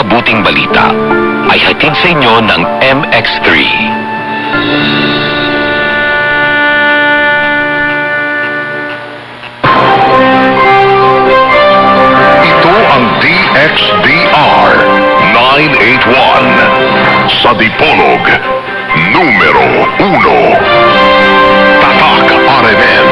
Mabuting Balita ay hatid sa inyo ng MX3. Ito ang DXDR 981 sa Dipolog, numero 1. Tatak RMN.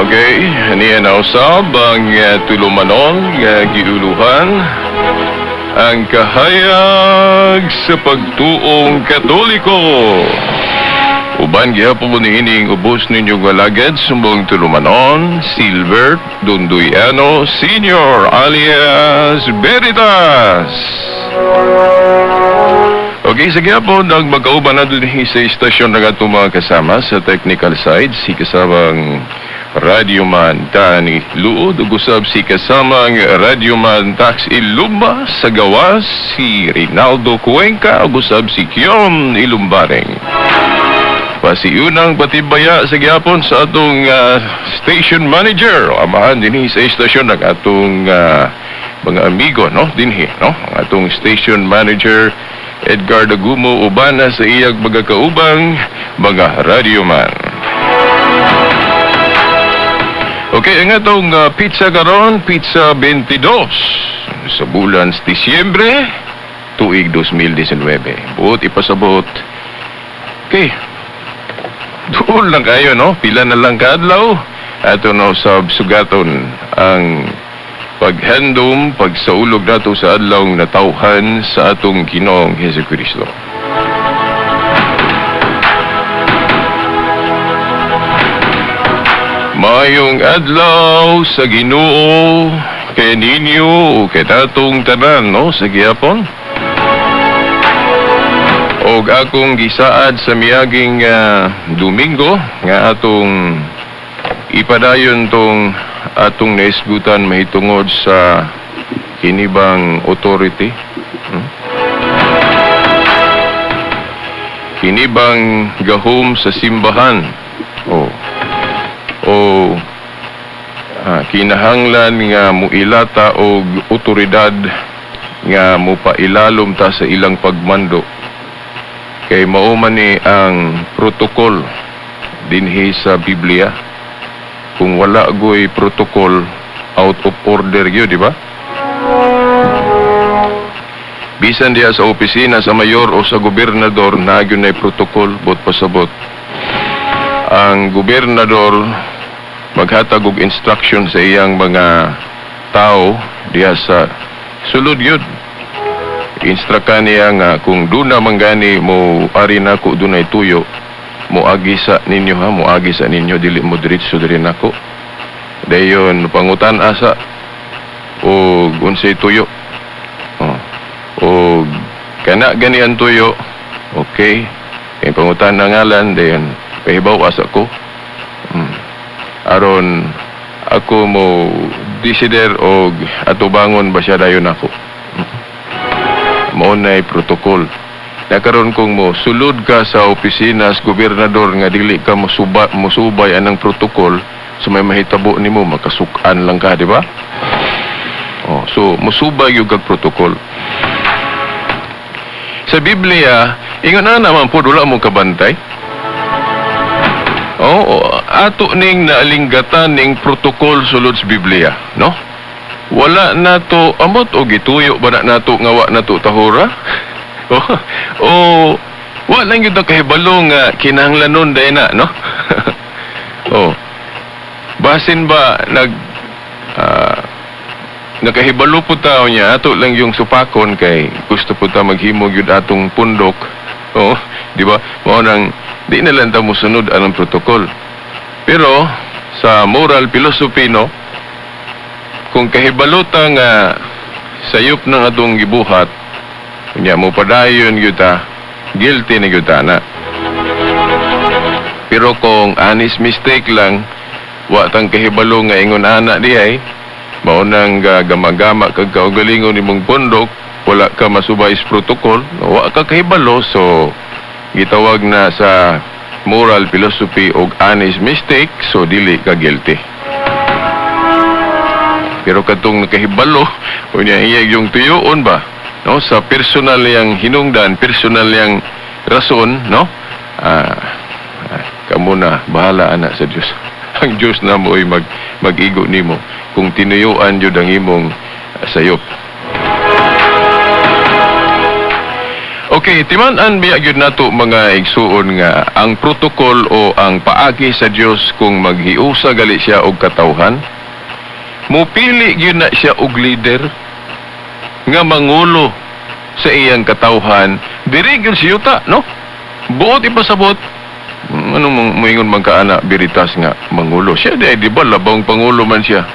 Okay, niya na usab ang tulumanon nga giuluhan ang kahayag sa pagtuong Katoliko. Uban gihapon niining ubos ninyong alagad sumbong tulumanon, Silbert Dunduyano Senior alias Veritas. Okay, sige po, nagmagkauban na dun sa istasyon ng atong mga kasama sa technical side, si kasamang Radyoman Danny Luod, ug usab si kasamang Radyoman Tax Ilumba, sa gawas si Rinaldo Cuenca, ug usab si Kion Ilumbaring. Pasiunang patibaya sa gyapon sa atong station manager, amahan dinhi sa istasyon ng atong mga amigo, no, dinhi, no, ang atong station manager Edgar Dagumo ubana sa iyang mga kaubang mga radyoman. Okay, ang atong pizza karon, pizza 22 sa bulan sa Disyembre, tuig 2019. Buot ipasabot. Okay. Doon lang kayo, no? Pila na lang kaadlaw. Ato na usab sugaton ang paghandom, pagsaulog nato sa adlaw natawhan sa atong Ginoong Hesukristo. Mayong adlaw sa Ginoo kay ninyo o kay natong tanan, no, sa gihapon. Og akong gisaad sa miaging Domingo nga atong ipadayon tong atong naisgutan mahitungod sa kinibang authority. Kinibang gahom sa simbahan. O kinahanglan nga muilata og otoridad nga mupailalom ta sa ilang pagmando. Kay mao man ni ang protocol dinhi sa Biblia. Kung wala goy protocol, out of order gyud, di ba? Bisan diha sa opisina sa mayor o sa gobernador, naa gyud nay protocol, bot pasabot. Ang gobernador maghatag og instruction sa iyang mga tao diha sa sulod yun. Instructan niya nga kung duna man gani mo ari nako dunay tuyo, moagi sa ninyo ha, moagi sa ninyo, dili mo diretso diri nako. Dayon pangutan asa og unsay tuyo. Oh. Og kana gani ang tuyo. Okay. Kay pangutan na ngalan dayon pahibaw asa ko. Aron ako mo desider og atubangon ba siya dayon ako. Mao nay protocol. Nakaron kung mo sulod ka sa opisina sa gobernador nga dili ka mosubay anang protocol, so may mahitabo nimo makasuk-an lang ka, di ba? Oh, so mosubay gyud kag protocol. Sa Biblia, ingon na naman po wala mo kabantay. Oo, ato ning naalinggatan ning protocol sulod sa Biblia, no? Wala na to amot o gituyo ba na nato nga wa na to tahura? O, o wa lang gyud ta kahibalo nga kinahanglanon dahil na, no? Oh. Basin ba nag nakahibalo po tao niya ato lang yung supakon kay gusto po ta maghimo gyud atong pundok. Oh, di ba? Mao nang di na lang ta mosunod anang protocol. Pero sa moral philosophy, no, kung kahibalo ta nga sayop ng atong gibuhat, unya mo padayon gyud ta, guilty na gyud ta na. Pero kung honest mistake lang, wa tang kahibalo nga ingon ana di ay, mao nang gama-gama kag kaugalingon imong pundok, wala ka masubay sa protocol, wa ka kahibalo, so gitawag na sa moral philosophy og honest mistake, so dili ka guilty. Pero katong nakahibalo, unya iya yung tuyuon ba, no, sa personal niyang hinungdan, personal niyang rason, no? Kamo na bahala ana sa Dios. Ang Dios na mo ay mag-igo nimo kung tinuyuan jud ang imong sayop. Okay, timan-an biya gyud nato, mga igsuon, nga ang protocol o ang paagi sa Dios kung maghiusa gali siya og katawhan, mupili gyud na siya og leader nga mangulo sa iyang katawhan diri gyud sa yuta, no? Buot ipasabot, anong moingon man ka ana, Biritas, nga mangulo siya di, di ba labawng pangulo man siya?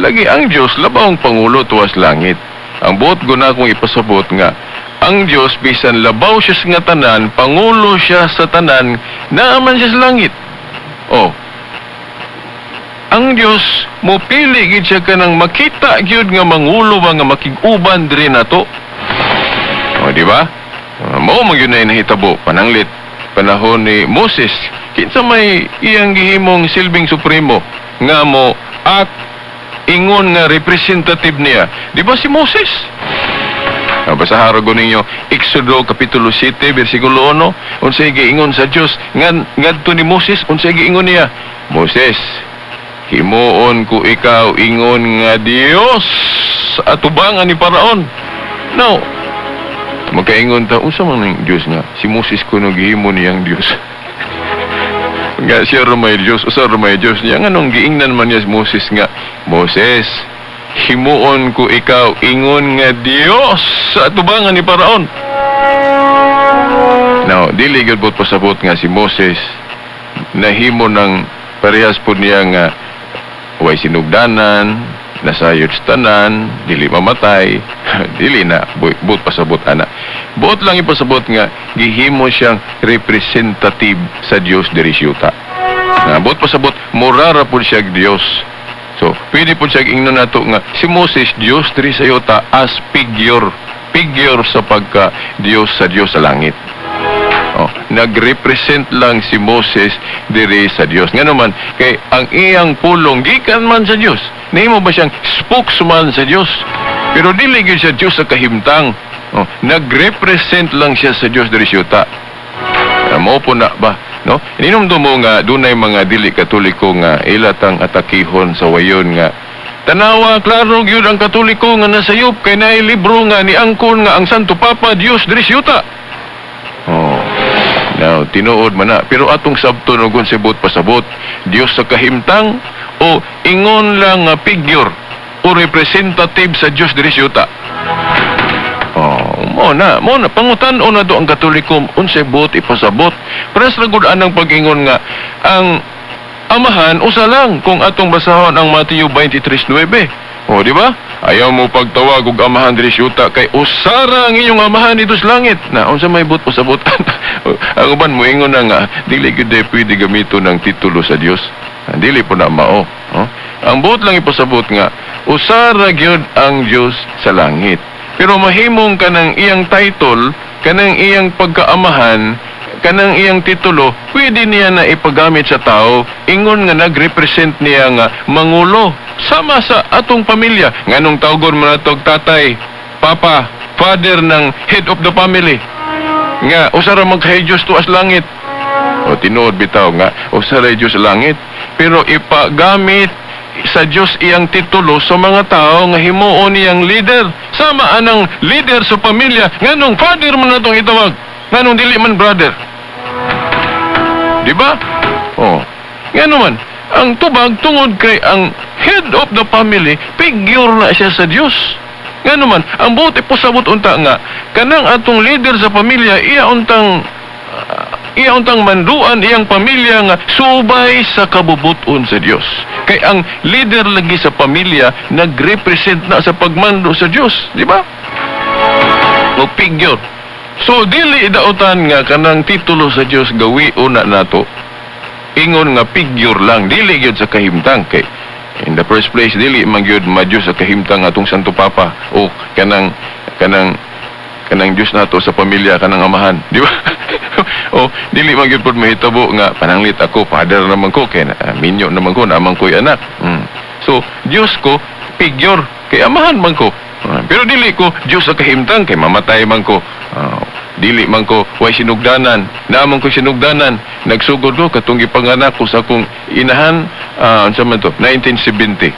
Lagi, ang Dios labawng pangulo tuwas langit. Ang buot guna akong ipasabot nga ang Dios, bisan labaw siya sa nga tanan, pangulo siya sa tanan, naaman siya sa langit. Oh, ang Dios mopili gid siya kanang makita gyud nga mangulo ba nga makig-uban diri nato. O, di ba? Mao man gyud na nahitabo pananglit panahon ni Moses. Kinsa may iyang gihimong silbing supremo nga mo act ingon nga representative niya? Di ba si Moses? Basahan ko ninyo Exodo kapitulo 7 bersikulo 1. Unsay giingon sa Dios ngadto ni Moses? Unsay giingon niya? "Moses, himuon ko ikaw ingon nga Dios sa atubangan ni Paraon." Now, magkaingon ta, unsa man ning Dios nga si Moses kuno gihimo niyang Dios? Nga siya ra may Dios, usa ra may Dios niya. Nganong giingnan man niya si Moses nga, "Moses, himuon ko ikaw ingon nga Dios sa atubangan ni Paraon"? Now, dili gyud buot pasabot nga si Moses nahimo ng parehas po niya nga way sinugdanan, nasayod sa tanan, dili mamatay, dili na buot pasabot ana. Buot lang ipasabot nga gihimo siyang representative sa Dios diri sa yuta. Na buot pasabot murara pud siya og Dios. So, pwede po siya ingnon nato nga si Moses Dios diri sa yuta as figure, figure sa pagka Dios sa Dios sa langit. Oh, nagrepresent lang si Moses diri sa Dios. Nga naman, kay ang iyang pulong gikan man sa Dios. Nahimo ba siyang spokesman sa Dios? Pero dili gyud siya Dios sa kahimtang. Oh, nagrepresent lang siya sa Dios diri sa yuta. Mao po na ba, no? Ininom mo nga dunay mga dili Katoliko nga ilatang atakihon sa wayon nga tanawa, klaro gyud ang Katoliko nga nasayop kay naay libro nga niangkon nga ang Santo Papa Dios diri sa yuta. Oh. Now, tinuod man na. Pero atong sabton og sibot pasabot, Dios sa kahimtang o ingon lang nga figure o representative sa Dios diri sa yuta? Oh, mo na pangutan-on na do ang Katoliko unsay buot ipasabot. Pares ra gud anang pag-ingon nga ang Amahan usa lang kung atong basahon ang Mateo 23:9. O, di ba? "Ayaw mo pagtawag og amahan diri sa yuta kay usara ang inyong amahan dito sa langit." Na unsa may buot pasabot? Ang uban moingon na nga dili gyud day pwede gamiton ng titulo sa Dios. Dili po na mao. Oh? Ang buot lang ipasabot nga usara gyud ang Dios sa langit. Pero mahimong kanang iyang title, kanang iyang pagkaamahan, kanang iyang titulo, pwede niya na ipagamit sa tao, ingon nga nagrepresent niya nga mangulo, sama sa atong pamilya. Nganong tawgon mo na tog tatay, papa, father ng head of the family? Nga, usara magkay Diyos tuas langit. O tinuod bitaw nga, usara Diyos sa langit. Pero ipagamit Sa Dios iyang titulo sa mga tao nga himuon niyang leader. Sama anang leader sa pamilya, nganong father man natong itawag, nganong dili man brother. Di ba? Oh. Ngano man, ang tubag tungod kay ang head of the family, figure na siya sa Dios. Ngano man, ang buot ipusabot unta nga kanang atong leader sa pamilya iya untang manduan iyang pamilya nga subay sa kabubuton sa Dios. Kay ang leader lagi sa pamilya nagrepresent na sa pagmando sa Dios, di ba? O figure. So dili dautan nga kanang titulo sa Dios gawi una nato. Ingon nga figure lang, dili gyud sa kahimtang kay in the first place dili man gyud ma-Dios sa kahimtang atong Santo Papa o kanang kanang kanang Dios nato sa pamilya, kanang amahan, di ba? O dili man gyud pud mahitabo nga pananglit ako father naman ko kay minyo naman ko, naman ko'y anak. So Dios ko figure kay amahan man ko. Pero dili ko Dios sa kahimtang kay mamatay man ko. Dili man ko way sinugdanan, naman ko sinugdanan. Nagsugod ko katong gipanganak ko sa akong inahan, unsa man to, 1970.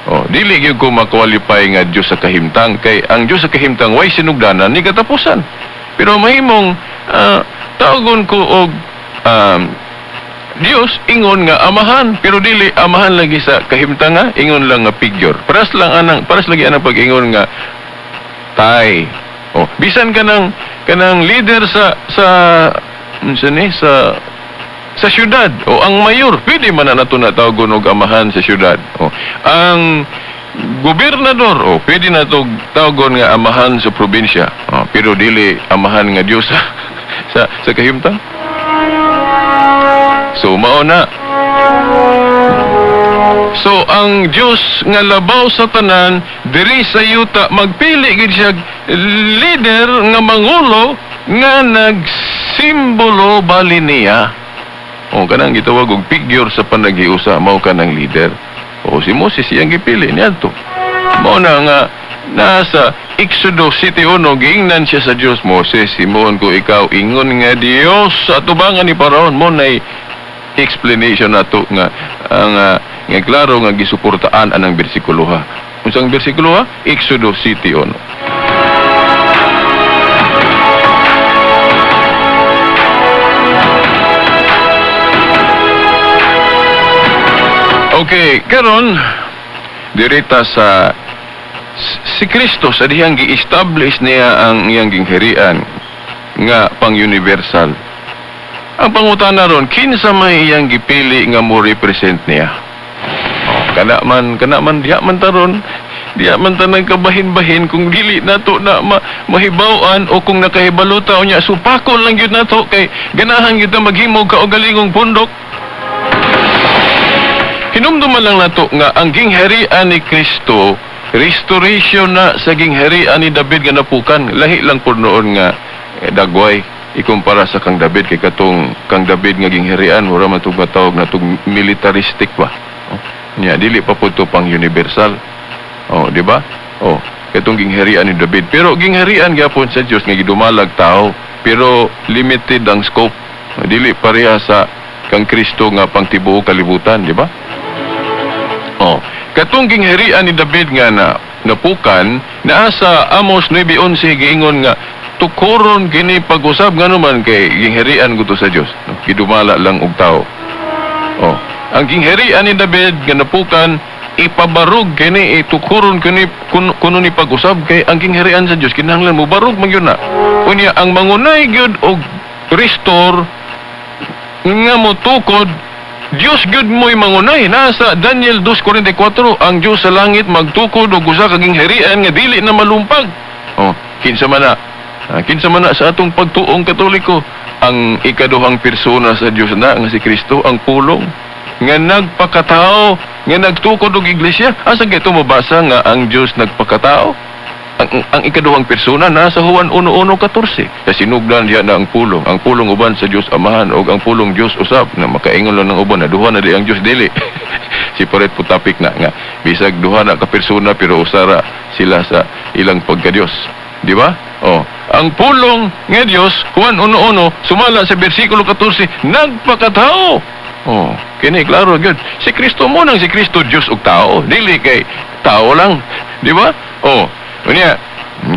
Oh, dili gyud ko ma-qualify nga Dios sa kahimtang kay ang Dios sa kahimtang way sinugdanan ni katapusan. Pero mahimong tawagon ko og Dios ingon nga amahan, pero dili amahan lagi sa kahimtang nga, ingon lang nga figure. Paras lang anang, paras lagi anang pag-ingon nga tay. Oh, bisan kanang kanang leader sa sa unsa ni sa sa syudad o ang mayor, pwede man na nato na tawagon og amahan sa syudad. O ang gobernador, o pwede na to tawagon nga amahan sa probinsya. O, pero dili amahan nga Dios sa sa kahimtang. So mao na. So ang Dios nga labaw sa tanan diri sa yuta magpili gid siya leader nga mangulo nga nagsimbolo bali niya. O kanang gitawag og figure sa panaghiusa, mao kanang leader. O si Moses iyang gipili niadto. Mao na nga nasa Exodo 7:1 giingnan siya sa Dios, Moses, himuon ko ikaw ingon nga Dios sa atubangan ni Paraon. Mo nay explanation nato nga ang nga klaro nga gisuportaan anang bersikulo ha. Unsang bersikulo ha? Exodo 7:1. Okay, karon direta sa si Kristo sa dihang gi-establish niya ang iyang gingharian nga pang-universal. Ang pangutana ron, kinsa may iyang gipili nga mo represent niya? Oh, kana man diha man taron, diha man ta nagkabahin-bahin kung dili nato na mahibaw-an o kung nakahibalo ta unya supakon lang gyud nato kay ganahan gyud ta maghimog kaugalingong pundok. Hinumduman lang nato nga ang gingharian ni Kristo, restoration na sa gingharian ni David nga napukan. Lahi lang pud noon nga dagway ikumpara sa kang David kay katong kang David nga gingharian mura man tug matawag na tug militaristic ba. Oh, nya dili pa pud to pang universal. Oh, di ba? Oh, katong gingharian ni David. Pero gingharian gyapon sa Dios nga gidumalag tao, pero limited ang scope. Dili pareha sa kang Kristo nga pangtibuok kalibutan, di ba? Oh, katong gingharian ni David nga na napukan, naa sa Amos 9:11 giingon nga tukoron kini pag-usab, ngano man kay gingharian guto sa Dios, no? Gidumala lang og tao. Oh, ang gingharian ni David nga napukan, ipabarog kini, itukoron kini kuno ni pag-usab kay ang gingharian sa Dios kinahanglan mobarog man gyud na. Unya ang mangunay gyud og restore nga motukod, Dios gyud mo'y mangunay. Nasa Daniel 2:44, ang Dios sa langit magtukod og usa ka gingharian nga dili na malumpag. Oh, kinsa man na? Kinsa man na sa atong pagtuong Katoliko? Ang ikaduhang persona sa Dios na nga si Kristo, ang pulong nga nagpakatao, nga nagtukod og iglesia. Asa gyud mabasa nga ang Dios nagpakatao? Ang ikaduhang persona nasa Juan 1:1-14. Sa sinugdan diha na ang pulong. Ang pulong uban sa Dios Amahan og ang pulong Dios usab na makaingon lang ng uban na duha na di ang Dios dili. Separate po topic na nga bisag duha na ka persona pero usara sila sa ilang pagka-Dios. Di ba? Oh, ang pulong nga Dios, Juan 1:1, sumala sa bersikulo 14, nagpakatao. Oh, kini klaro gyud. Si Kristo mo nang si Kristo Dios ug tao, dili kay tao lang, di ba? Oh, unya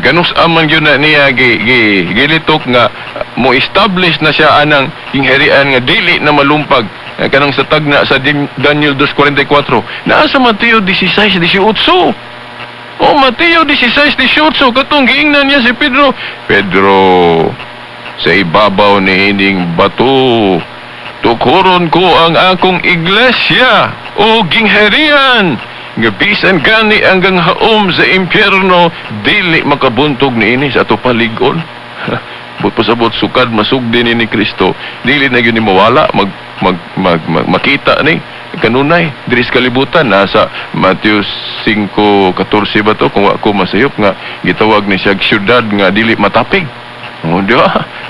kanus aman gyud na niya gi, gi gilitok nga mo establish na siya anang gingharian nga dili na malumpag, kanang sa tagna sa Daniel 2:44 naa sa Mateo 16:18. Oh, Mateo 16:18, katong giingnan niya si Pedro, "Pedro, sa ibabaw ni ining bato tukuron ko ang akong iglesia o gingharian nga bisan gani hanggang haom sa impyerno dili makabuntog niini sa ato palig-on." But pasabot, sukad masugdi ni Kristo, dili na gyud ni mawala, mag, mag, mag, mag makita ni kanunay diri sa kalibutan. Nasa Matthew 5:14 ba to, kung wa ko masayop, nga gitawag ni siya syudad nga dili matapig. Oh, di ba?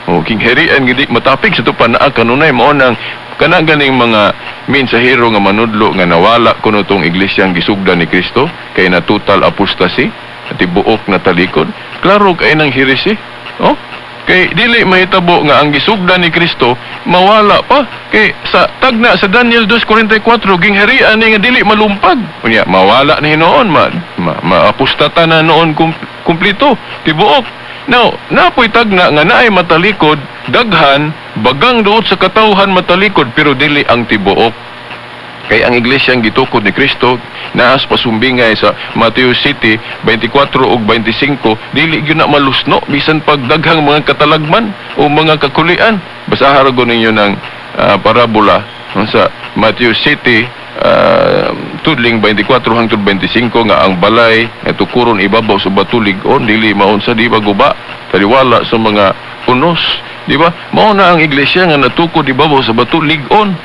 Oh, gingharian nga di matapig sa pa naa kanunay. Mao nang kana ganing mga mensahero nga manudlo nga nawala kuno tong iglesyang gisugdan ni Kristo kay na total apostasy, tibuok na talikod. Klaro kay nang heresy. Oh, kay dili mahitabo nga ang gisugdan ni Kristo mawala pa, kay sa tagna sa Daniel 2:44, gingharian ni nga dili malumpag. Unya mawala ni hinuon, ma, ma, maapostata na noon kumplito tibuok. Now, napoy tagna nga naay matalikod, daghan, bagang duot sa katawhan matalikod, pero dili ang tibuok. Kay ang iglesyang gitukod ni Kristo, naas pasumbingay sa Mateo 7:24 ug 25, dili gyud na malusno bisan pag daghang mga katalagman o mga kakulian. Basaha ra ninyo ng parabola sa Mateo 7, tudling 24 hangtod 25, nga ang balay nga tukuron ibabaw sa bato lig-on, dili maunsa, di maguba, taliwala sa mga unos, di ba? Mao na ang iglesia nga natukod ibabaw sa bato, lig-on.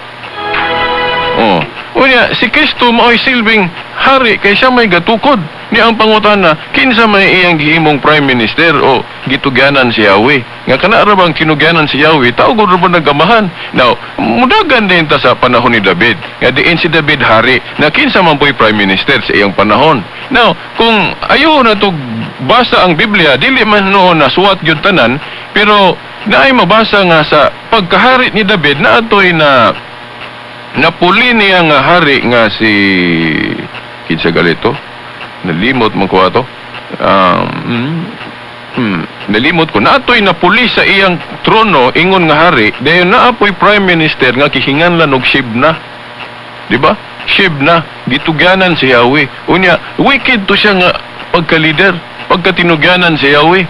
Oh. Unya, si Kristo mao'y silbing hari kay siya may gatukod. Ni ang pangutana, kinsa may iyang gihimong prime minister o gitugyanan si Yahweh? Nga kana ra bang tinugyanan si Yahweh, tao gud ra ba nagamahan? Now, mudagan din ta sa panahon ni David. Nga diin si David hari, na kinsa man po'y prime minister sa iyang panahon. Now, kung ayo na to basa ang Biblia, dili man noon na suwat gyud tanan, pero naay mabasa nga sa pagkahari ni David na atoy na napuli niya nga hari nga si kinsa galito, nalimot man ko ato, nalimot ko, naatoy napuli sa iyang trono ingon nga hari, dayon naapoy prime minister nga gihinganlan og Shebna, di ba? Shebna, gitugyanan si Yahweh. Unya wicked to siya nga pagka-leader, pagkatinugyanan si Yahweh,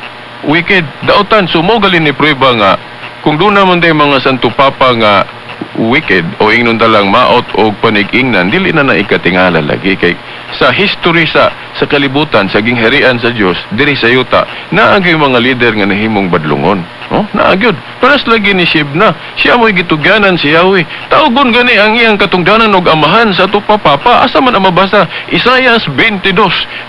wicked daotan. Sumugalin ni prueba nga kung doon naman tayo mga Santo Papa nga wicked o ingnon talang maot o panig-ingnan, dili na na ikatingala lagi, kay sa history sa kalibutan, sa gingharian sa Dios diri sa yuta, naa gyud mga leader nga nahimong badlongon. Oh, naa gyud. Paras lagi ni Shebna, siya mo'y gitugyanan si Yahweh. Tawgon gani ang iyang katungdanan og amahan sa ato pa papa. Asa man ang mabasa? Isaias 22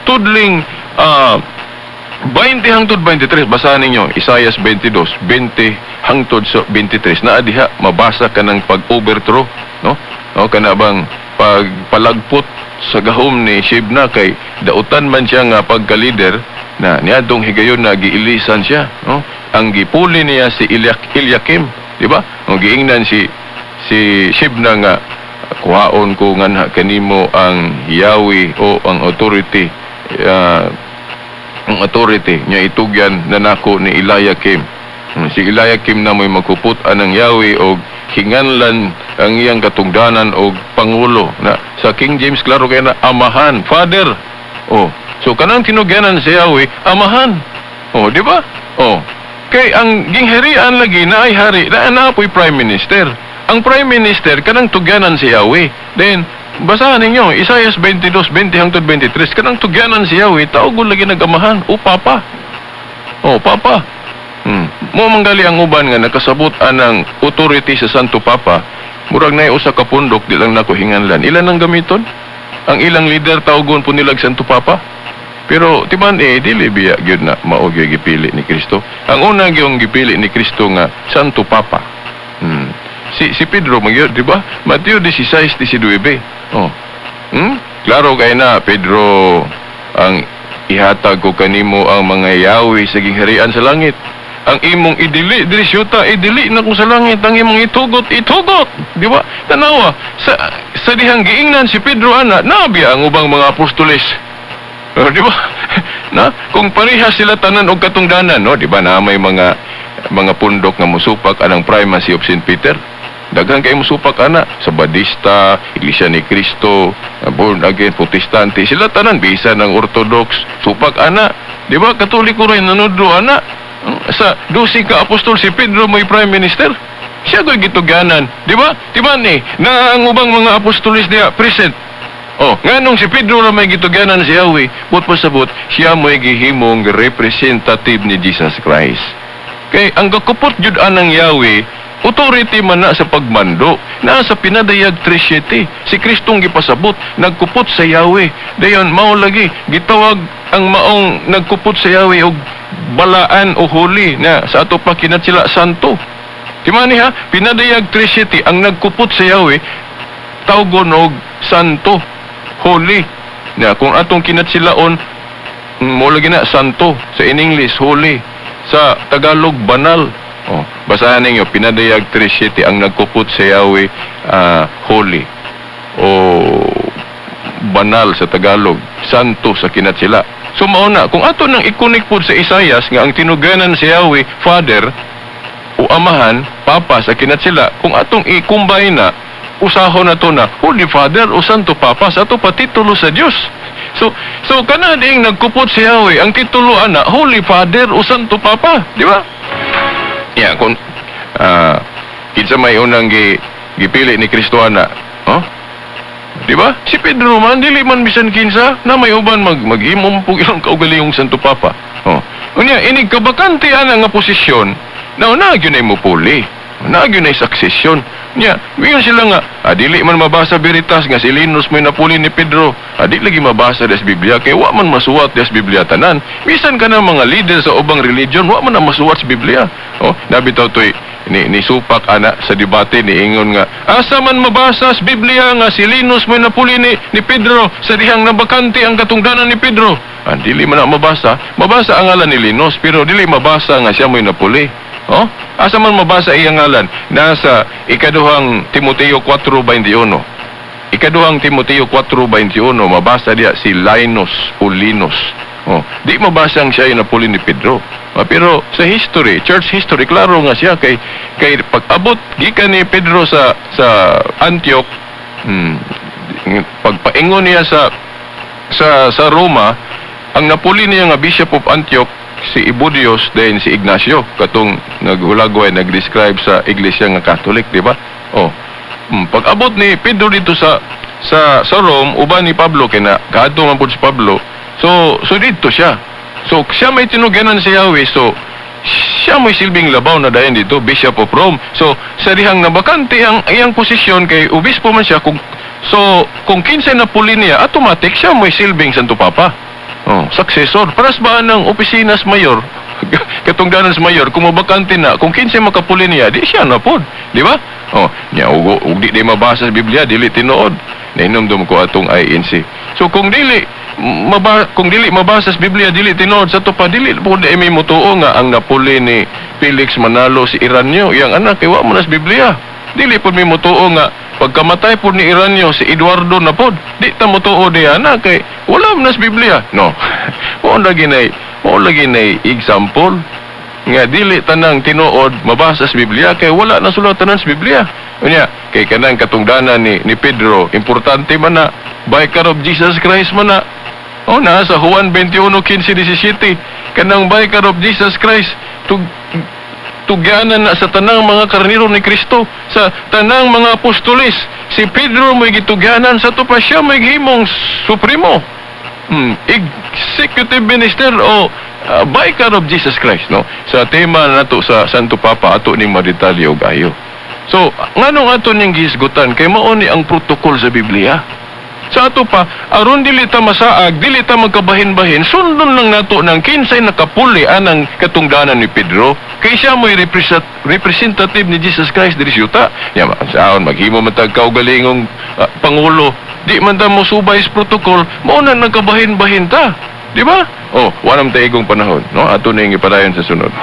tudling 20 hangtod 23. Basahan ninyo Isaias 22, 20 hangtod sa 23. Naa diha mabasa ka ng pag-overthrow, no? O kana bang pagpalagpot sa gahom ni Shebna, kay dautan man siya nga pagka-leader na niadtong higayon na giilisan siya, no? Ang gipuli niya si Eliakim, di ba? O giingnan si si Shebna nga kuhaon ko nga kanimo ang Yahweh o ang authority, ang authority niya itugyan na nako ni Eliakim. Si Eliakim na mo'y magkuput anang Yahweh og hinganlan ang iyang katungdanan og pangulo na sa King James klaro kay na amahan, father. Oh, so kanang tinugyanan si Yahweh, amahan. Oh, di ba? Oh. Kay ang gingharian lagi na ay hari na naapoy prime minister. Ang prime minister kanang tugyanan si Yahweh. Then basahan ninyo Isaias 22:20 hangtod 23, kanang tugyanan si Yahweh, tawgon lagi nagamahan o papa. Oh, papa. Mo manggali ang uban nga nakasabot anang authority sa Santo Papa, murag naay usa ka pundok, di lang nako hinganlan. Ilan ang gamiton? Ang ilang leader tawgon po nilag Santo Papa. Pero timan eh dili biya gyud na mao gyud gipili ni Kristo. Ang una gyud gipili ni Kristo nga Santo Papa. Si si Pedro man gyud, di ba? Mateo 16:19. Oh. Klaro kay na, "Pedro, ang ihatag ko kanimo ang mga yawi sa gingharian sa langit." Ang imong idili diri syuta, idili na kung sa langit. Ang imong itugot, itugot. Di ba? Tanawa, sa dihang giingnan si Pedro ana, nabiya ang ubang mga apostoles. Oh, di ba? Na, kung pareha sila tanan og katungdanan, no, di ba na may mga pundok nga musupak anang primacy of St. Peter? Daghan kay musupak ana sa Badista, Iglesia ni Cristo, born again, Protestante, sila tanan bisan ng Orthodox, supak ana. Di ba? Katoliko rin nanudlo ana. Sa 12 ka apostol, si Pedro may prime minister. Siya ko'y gitugyanan, di ba? Di ba ni na ang ubang mga apostolis diya present? Oh, nganong si Pedro ra may gitugyanan si Yahweh, but pasabot, siya mo'y gihimong representative ni Jesus Christ. Kay ang gakupot jud anang Yahweh, authority man na sa pagmando. Naa sa Pinadayag 3.7, si Kristong gipasabot, nagkupot sa Yahweh. Dayon, mao lagi, gitawag ang maong nagkupot sa Yahweh og balaan o holy na sa ato pa kinat sila santo. Timani ha, Pinadayag 3.7, ang nagkupot sa Yahweh, tawgon og santo, holy. Na kung atong kinatsilaon, mo lagi na santo sa in English, holy, sa Tagalog, banal. Oh, basahan ninyo Pinadayag 3.7, ang nagkupot sa Yahweh, holy o banal sa Tagalog, santo sa kinatsila. So mao na, kung ato nang i-connect pod sa Isayas nga ang tinuganan si Yahweh Father o Amahan, Papa sa kinatsila, kung atong i-combine na, usahon na to na Holy Father o Santo Papa sa ato pa titulo sa Dios. So kana ding nagkupot si Yahweh, ang titulo ana Holy Father o Santo Papa, di ba? Yeah, kung kinsa may unang gipili ni Kristo ana, oh? Di ba? Si Pedro man, dili man bisan kinsa na may uban maghimom pug ilang kaugalingong Santo Papa. Oh. Unya inig kabakante ana nga posisyon, na na gyud ay mupuli. Na gyud ay succession. Nya, miyon sila nga, dili man mabasa Veritas nga si Linus mo'y napuli ni Pedro. Di lagi mabasa des Biblia kay wa man masuwat des Biblia tanan. Bisan ka na mga leader sa ubang religion, wa man na masuwat sa Biblia. Oh, nabitaw to'y ni supak ana sa debate, ni ingon nga asa man mabasa sa Biblia nga si Linus mo'y napuli ni Pedro sa dihang nabakante ang katungdanan ni Pedro? Dili man na mabasa. Mabasa ang ngalan ni Linus pero dili mabasa nga siya mo'y napuli. Oh, asa man mabasa iyang ngalan? Nasa Ikaduhang Timoteo 4:21. Ikaduhang Timoteo 4:21, mabasa diya si Linus o Linus. Oh, di mabasa ang siya yung napuli ni Pedro. Pero sa history, church history, klaro nga siya kay pag-abot gikan ni Pedro sa Antioch, pagpaingon niya sa Roma, ang napuli niya nga Bishop of Antioch si Ibodios, then si Ignacio katong naghulagway, nag-describe sa Iglesia nga Catholic, di ba? Oh. Pag-abot ni Pedro dito sa Rome uban ni Pablo, kay na kaadto man pud si Pablo. So dito siya. So siya may tinugyanan si Yahweh. So siya may silbing labaw na dayon dito, Bishop of Rome. So sa dihang nabakante ang iyang posisyon kay obispo man siya, kung kinsay napuli niya, automatic siya may silbing Santo Papa. Oh, successor. Paras ba ng opisina sa mayor? Katungdanan sa mayor, kung mabakante na, kung kinsay makapuli niya, di siya na pod. Di ba? Oh, nya ug di mabasa sa Biblia, dili tinuod. Nahinumdum ko atong INC. So kung dili mabasa sa Biblia, dili tinuod. Sa ato pa, dili po di may mutuo nga ang napuli ni Felix Manalo si Iranyo, iyang anak, kay wa man na sa Biblia. Dili po may mutuo nga pagkamatay po ni Iranyo, si Eduardo na pod. Di ta mutuo di ana kay wala man na sa Biblia. No. Mao lagi nay example nga dili tanang tinuod mabasa sa Biblia kay wala na sulat tanan sa Biblia. Unya, kay kanang katungdanan ni Pedro, importante man na Vicar of Jesus Christ man na. Oh, na sa Juan 21:15-17, kanang Vicar of Jesus Christ tugyanan na sa tanang mga karniro ni Kristo, sa tanang mga apostoles. Si Pedro may gitugyanan, sa pa siya may gihimong supremo. Executive minister o Vicar of Jesus Christ, no? Sa tema nato sa Santo Papa, ato ning madetalye og ayo. So, nganong ato ning gihisgutan? Kay mao ni ang protocol sa Biblia. Sa ato pa, aron dili ta masaag, dili ta magkabahin-bahin, sundon lang nato ng kinsay nakapuli anang katungdanan ni Pedro. Kay siya mo'y representative ni Jesus Christ diri sa yuta. Ya, saon maghimo man tag kaugalingong pangulo, di man ta mosubay sa protocol, mao na nagkabahin-bahin ta. Di ba? Oh, wala man ta igong panahon, no? Ato ning ipadayon sa sunod.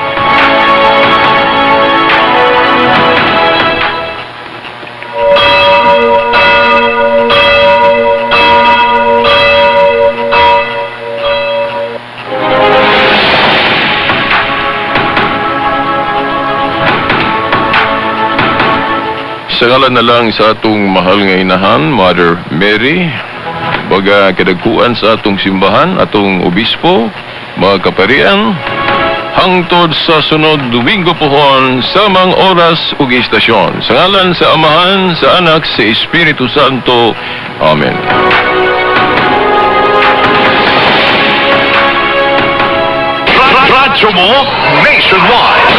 Sa ngalan na lang sa atong mahal nga inahan, Mother Mary, baga kadagkuan sa atong simbahan, atong obispo, mga kaparian, hangtod sa sunod Domingo pohon, samang oras ug istasyon. Sa ngalan sa Amahan, sa Anak, sa Espiritu Santo. Amen. Radyo mo nationwide.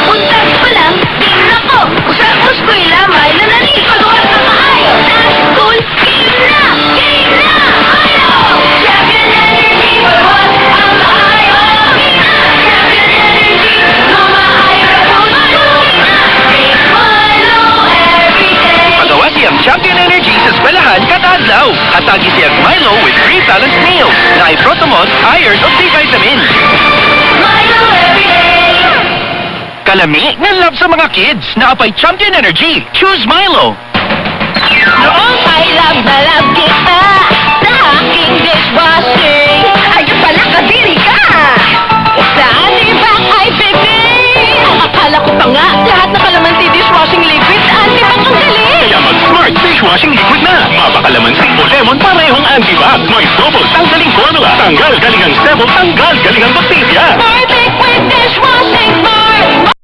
Puntas pa lang, game na ko! Sa eskwela, may nanaligo na maayo! Sa school, game na! Game na! Milo! Champion Energy for what? Ang maayo! Game na! Champion Energy, no maayo ka Game na! Drink Milo every day! Pagawa siyang Champion Energy sa eskwelahan kada adlaw. Hatagi siyang Milo with three balanced meals na ay Protomalt, iron o B vitamins. Milo every day! Kalami nga love sa mga kids na apay Champion Energy. Choose Milo. Noong I love na love kita sa aking dishwashing. Ayun pala, kadiri ka! Sa antibac ay bebe! Akala ko pa nga, lahat na kalamansi dishwashing liquid, antibac ang galing! Kaya mag-smart dishwashing liquid na. Mapakalamansi o lemon, parehong antibac. May double tanggaling formula. Tanggal galing ang sebo, tanggal galing ang bakterya. Perfect with dishwashing.